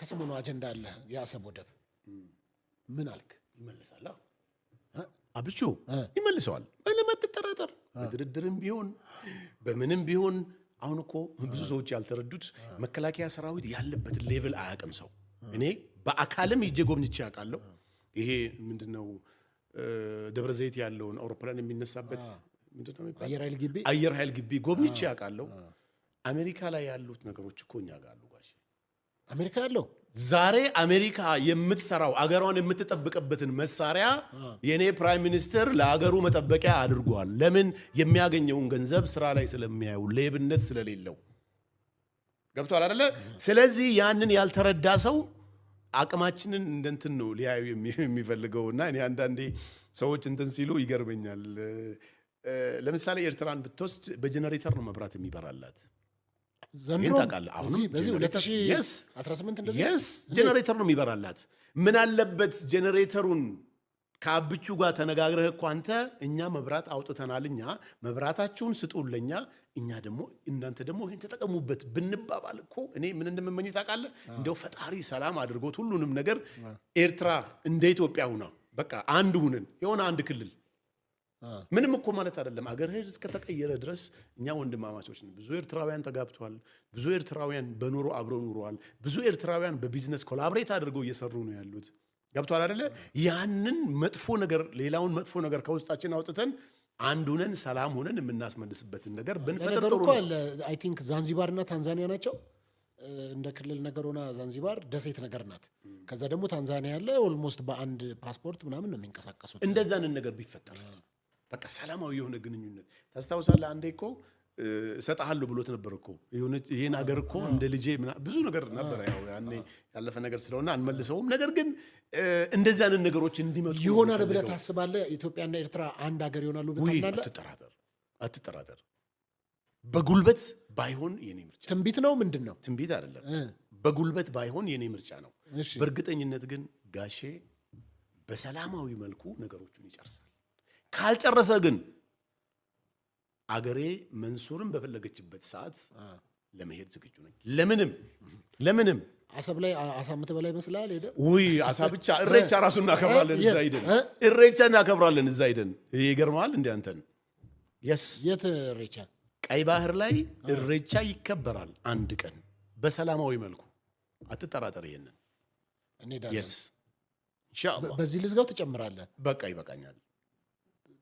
ከሰሞኑ አጀንዳ አለ፣ የአሰብ ወደብ ምን አልክ? ይመልሳል። አብቾ ይመልሰዋል። ምንም አትጠራጠር። በድርድርም ቢሆን በምንም ቢሆን አሁን እኮ ብዙ ሰዎች ያልተረዱት መከላከያ ሰራዊት ያለበትን level አያውቅም ሰው። እኔ በአካልም ሄጄ ጎብኝቼ አውቃለሁ። ይሄ ምንድነው፣ ደብረ ዘይት ያለውን አውሮፕላን የሚነሳበት ምንድነው የሚባለው? አየር ኃይል ግቢ። አየር ኃይል ግቢ ጎብኝቼ አውቃለሁ። አሜሪካ ላይ ያሉት ነገሮች እኮ እኛ ጋር አሉ ጋሼ። አሜሪካ ያለው? ዛሬ አሜሪካ የምትሰራው፣ አገሯን የምትጠብቅበትን መሳሪያ የኔ prime minister ለአገሩ መጠበቂያ አድርጓል። ለምን? የሚያገኘውን ገንዘብ ስራ ላይ ስለሚያዩ፣ ሌብነት ስለሌለው። ገብቷል አይደለ? ስለዚህ ያንን ያልተረዳ ሰው አቅማችንን እንደ እንትን ነው ሊያዩ የሚፈልገው። እና እኔ አንዳንዴ ሰዎች እንትን ሲሉ ይገርመኛል። ለምሳሌ ኤርትራን ብትወስድ በጀነሬተር ነው መብራት የሚበራላት። ዘንድሮ? ይህን ታውቃለህ? አሁንም በዚህ Yes. 2018 እንደዚህ? Yes፣ ጀነሬተር ነው የሚበራላት። ምን አለበት ጀነሬተሩን ከአብቹ ጋር ተነጋግረህ እኮ አንተ እኛ መብራት አውጥተናል፣ እኛ መብራታችሁን ስጡን ለኛ፣ እኛ ደግሞ እናንተ ደግሞ ይህን ተጠቀሙበት ብንባባል እኮ። እኔ ምን እንደምመኝ ታውቃለህ? እንደው ፈጣሪ ሰላም አድርጎት ሁሉንም ነገር ኤርትራ እንደ ኢትዮጵያ ሁና በቃ አንድ ሁንን የሆነ አንድ ክልል። ምንም እኮ ማለት አይደለም። አገር እስከተቀየረ ድረስ እኛ ወንድማማቾች ነን። ብዙ ኤርትራውያን ተጋብተዋል። ብዙ ኤርትራውያን በኑሮ አብረው ኑረዋል። ብዙ ኤርትራውያን በ business collaborate አድርገው እየሰሩ ነው ያሉት። ገብቷል አይደለ? ያንን መጥፎ ነገር፣ ሌላውን መጥፎ ነገር ከውስጣችን አውጥተን አንድ ሁነን ሰላም ሆነን የምናስመልስበትን ነገር ብንፈጥር ለነገሩ ጥሩ እኮ ነው። አለ፣ I think ዛንዚባር እና ታንዛኒያ ናቸው። እንደ ክልል ነገር ሆና ዛንዚባር ደሴት ነገር ናት። ከዛ ደግሞ ታንዛኒያ ያለ almost በአንድ ፓስፖርት ምናምን ነው የሚንቀሳቀሱት። እንደዛንን ነገር ቢፈጠር በቃ ሰላማዊ የሆነ ግንኙነት። ታስታውሳለህ? አንዴ እኮ እሰጥሃለሁ ብሎት ነበር እኮ ይሄን ሀገር እኮ እንደ ልጄ ብዙ ነገር ነበረ። ያው ያኔ ያለፈ ነገር ስለሆነ አንመልሰውም። ነገር ግን እንደዚህ አይነት ነገሮች እንዲመጡ ነው ይሆናል ብለህ የምፈልገው። ታስባለህ? ኢትዮጵያና ኤርትራ አንድ ሀገር ይሆናሉ ብለህ ውይ ታምናለህ? አትጠራጠር፣ አትጠራጠር። በጉልበት ባይሆን የኔ ምርጫ። ትንቢት ነው ምንድን ነው? ትንቢት አይደለም። በጉልበት ባይሆን የኔ ምርጫ ነው። በእርግጠኝነት ግን ጋሼ በሰላማዊ መልኩ ነገሮቹን ይጨርሳል። ካልጨረሰ ግን አገሬ መንሱርን በፈለገችበት ሰዓት ለመሄድ ዝግጁ ነኝ። ለምንም ለምንም። አሰብ ላይ አሳ የምትበላ ይመስልሃል ሄደህ? ውይ፣ አሳ ብቻ፣ እሬቻ ራሱ እናከብራለን እዛ ሂደን። እ? እሬቻ እናከብራለን እዛ ሂደን። ይሄ ይገርመሃል እንደ አንተን yes። የት እሬቻ? ቀይ ባህር ላይ እሬቻ ይከበራል አንድ ቀን በሰላማዊ መልኩ። አትጠራጠር ይሄንን። እንሄዳለን። Yes፣ ኢንሻአላህ። በዚህ ልዝጋው፣ ትጨምራለህ? በቃ ይበቃኛል።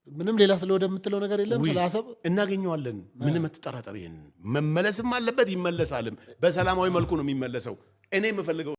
ምንም ሌላ ስለ ወደብ የምትለው ነገር የለም? ውይ፣ ስለ አሰብ? እናገኘዋለን። ምንም አትጠራጠር። ይሄንን መመለስም አለበት፣ ይመለሳልም። በሰላማዊ መልኩ ነው የሚመለሰው። እኔ የምፈልገው